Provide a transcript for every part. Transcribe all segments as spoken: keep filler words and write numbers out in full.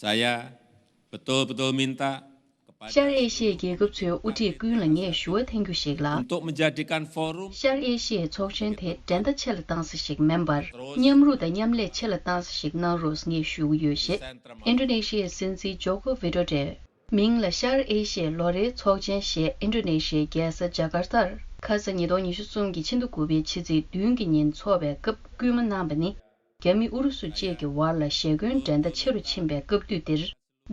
Saya betul-betul minta kepada ཤར་ཨེ་ཤི་ཡའི་རྒྱལ་ཁབ་ཚོའི་དབུ་ཁྲིད་ཀུན་ལ་ངས་ཞུ་བ་འཐེན་རྒྱུ་ཞིག་ལ། Untuk menjadikan forum ཤར་ཨེ་ཤི་ཡའི་ཚོགས་ཆེན་དེ་འགྲན་ཟླ་ཆེ་ལ་བཏང་ས་ཞིག་མིན་པར། མཉམ་རུབ་དང་མཉམ་ལས་ཆེ་ལ་བཏང་ས་ཞིག་གནང་རོགས་ངས་ཞུ་གི་ཡོད་ཞེས། ཨིན་ཌོ་ནེ་ཤི་ཡའི་སྲིད་འཛིན་ཇོ་ཀོ་ཝི་ཌོ་ཌོ། མིང་ལ་ཤར་ཨེ་ཤི་ཡའི་ལོ་རེའི་ཚོགས་ཆེན་ཞེས་ཨིན་ཌོ་ནེ་ཤི་ཡའི་རྒྱལ་ས་ཇ་ཀར་ཏར་ཁ་ས་ཉིས་སྟོང་ཉི་ཤུ་གསུམ་གྱི་ཕྱི་ཟླ་དགུ་པའི་ཕྱི་ཚེས་བདུན་གྱི་ཉིན་འཚོགས་པའི་སྐབས་སྐུལ་མ་གནང་བ་ནི། རྒྱ་མི་ཨུ་རུ་སུ་བཅས་ཀྱི་བར་ལ་ཞེ་འཁོན་འགྲན་ཟླ་ཆེ་རུ་ཕྱིན་པའི་སྐབས་དུས་འདིར།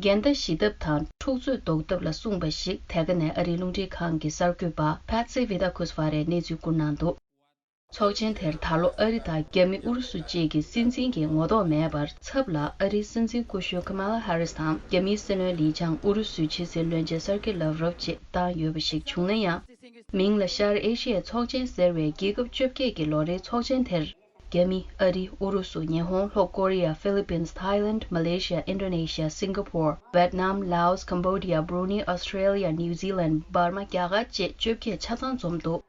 འགལ་ཟླ་ཞི་ཐབས་དང་འཁྲུག་རྩོད་ཟློག་ཐབས་ལ་གསུངས་པ་ཞིག་དེ་ག་ནས་ཨ་རིའི་རླུང་འཕྲིན་ཁང་གི་གསར་འགོད་པ་Patsy Widakuswara་ཡིས་གནས་ཚུལ་བསྐུར་གནང་འདུག་ཚོགས་ཆེན་དེར་ད་ལོ་ཨ་རི་དང་རྒྱ་མི་ཨུ་རུ་སུ་བཅས་ཀྱི་སྲིད་འཛིན་གྱི་ངོ་ཐོག་མེད་པར་ཚབ་ལ་ཨ་རིའི་སྲིད་འཛིན་སྐུ་ཞབས་Kamala Harris་དང་རྒྱ་མིའི་སྲིད་བློན་ལི་ཆང་ཨུ་རུ་སུའི་ཕྱི་སྲིད་བློན་ཆེན་Sergey Lavrov་བཅས་བཏང་ཡོད་པ་ཞིག་བྱུང་ན་ཡང་། མིང་ལ་ཤར་ཨེ་ཤི་ཡའི་ཚོགས་ཆེན་ཟེར་བའི་རྒྱལ་ཁབ་བཅོ་བརྒྱད་ཀྱི་ལོ་རེའི་ཚོགས་ཆེན་དེར། རྒྱ་མི། ཨ་རི། ཨུ་རུ་སུ། ཉི་ཧོང་། ལྷོ་ཀོ་རི་ཡ། ཧྥི་ལི་པིན། ཐའི་ལན། མ་ལེ་ཤི་ཡ། ཨིན་ཌོ་ནེ་ཤི་ཡ། སིང་ག་པོར། ཝེད་ནམ། ལའོ་སི། ཀམ་བོ་ཌི་ཡ། བྷུ་རུ་ནི། ཨོ་སི་ཀྲེ་ལི་ཡ། ནིའུ་ཛི་ལན། འབར་མ། རྒྱ་གར་བཅས་བཅོ་བརྒྱད་ཆ་ཚང་འཛོམས་འདུག་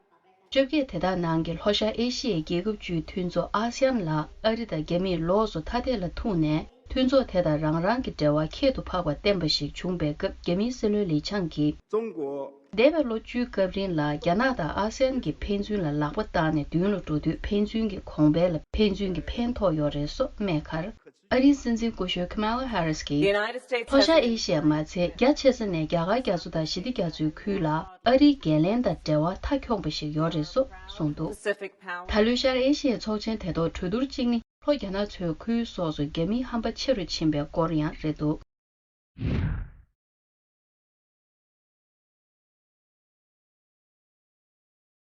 བཅོ་བརྒྱད་དེ་དག་ནང་གི་ལྷོ་ཤར་ཨེ་ཤི་ཡའི་རྒྱལ་ཁབ་བཅུའི་མཐུན་ཚོགས་ཨ་སི་ཡན་ལ་ཨ་རི་དང་རྒྱ་མིས་ལོགས་སུ་ཐ་དད་ལ་ཐུག་ནས། མཐུན་ཚོགས་དེ་དང་རང་རང་གི་འབྲེལ་བ་ཁྱད་དུ་འཕགས་པ་བསྟན་པ་ཞིག་བྱུང་པའི་སྐབས་རྒྱ་མིའི་སྲིད་བློན་ལི་ཆང་གིས། 中国། འདས་པའི་ལོ་བཅུའི་སྐབས་རིང་ལ་རྒྱ་ནག་དང་ཨ་སི་ཡན་གྱིས་ཕན་ཚུན་ལ་ལག་པ་བཏགས་ནས་མདུན་ལ་འགྲོ་དུས་ཕན་ཚུན་གྱི་གོང་འཕེལ་ལ་ཕན་ཚུན་གྱི་ཕན་ཐོགས་ཡོད་རེད་སོགས་སྨྲས་ཁར། ཨ་རིའི་སྲིད་འཛིན་སྐུ་ཞབས་Kamala Harris་གྱིས། The United States ལྷོ་ཤར་ཨེ་ཤི་ཡ་མ་ཚད་རྒྱ་ཆེ་ས་ནས་རྒྱ་གར་རྒྱ་མཚོ་དང་ཞི་བདེ་རྒྱ་མཚོའི་ཁུལ་ལ་ཨ་རིའི་འགན་ལེན་དང་འབྲེལ་བ་མཐའ་འཁྱོངས་པ་ཞིག་ཡོད་རེད་སོགས་གསུངས་འདུག Pacific Power ད་ལོའི་ཤར་ཨེ་ཤི་ཡའི་ཚོགས་ཆེན་དེ་ཐོག་གྲོས་བསྡུར་གཅིག་ནི། ལྷོ་རྒྱ་ནག་མཚོའི་ཁུལ་སོགས་སུ་རྒྱ་མིའི་ཧམ་པ་ཆེ་རུ་ཕྱིན་པའི་སྐོར་ཡང་རེད་འདུག